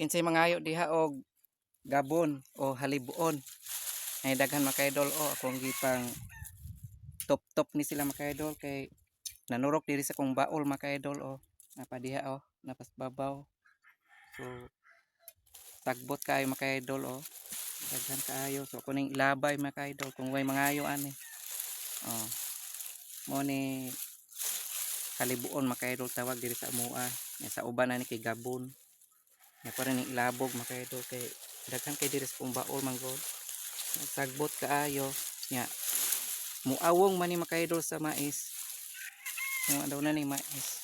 Kinsay mangayo diha og gabon o halibuon? Ay, daghan, mga kaidol, oh. Akong gipang top top ni sila, mga kaidol, kay nanurok diri sa kong baol, mga kaidol, oh. Napa diha, oh, napas babaw. So sagbot kaayo, mga kaidol, oh. Daghan kaayo. So ako ning ilabay, mga kaidol, kung way mangayo ani. Oh. Mo ni halibuon, mga kaidol, tawag diri sa amoa. Nya sa uban ani kay gabon. Nya ko rin ning ilabog, mga kaidol, kay daghan kay diri sa kong baol man gud. Sagbot kaayo. Nya muawong man ni, mga kaidol, sa mais. Mo daw na ni mais.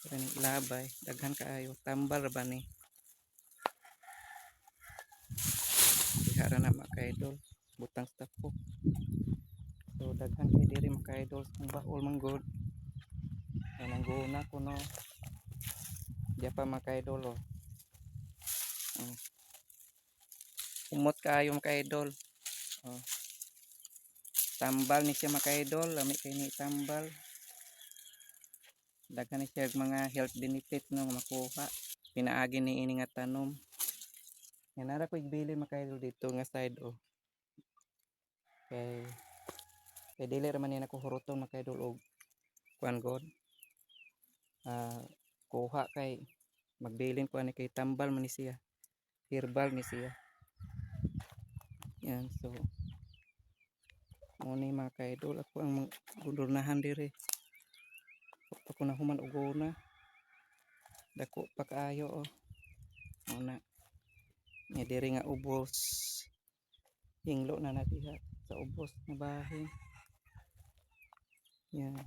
Pero ning ilabay, daghan kaayo, tambal ra ba ni. Diha ra na, mga kaidol, butang sa tapok. So daghan kay diri, mga kaidol, sa kong baol man gud. Ay, nangguna ko no. Diya pa, mga kaidol, oh. Umot kaayo, mga kaidol. Oh. Tambal ni siya, mga kaidol, lami kay ni tambal. Daghan ni siya og mga health benefit no nga makuha. Pinaagi ni ini nga tanom. Yan nara ko igbili, mga kaidol, dito nga side, oh. Kay dili ra man ni nako huroton, mga kaidol, og kuan god. Ah, kuha kay magbilin ko ani kay tambal man ni siya. Herbal ni siya. Yan, so mo ni, mga kaidol, ako ang gudurnahan diri. Wa pa ko nahuman og una. Dako pa kaayo, oh. Mo na. Nya diri nga ubos. Hinglo na na diha sa ubos nga bahin. Yan.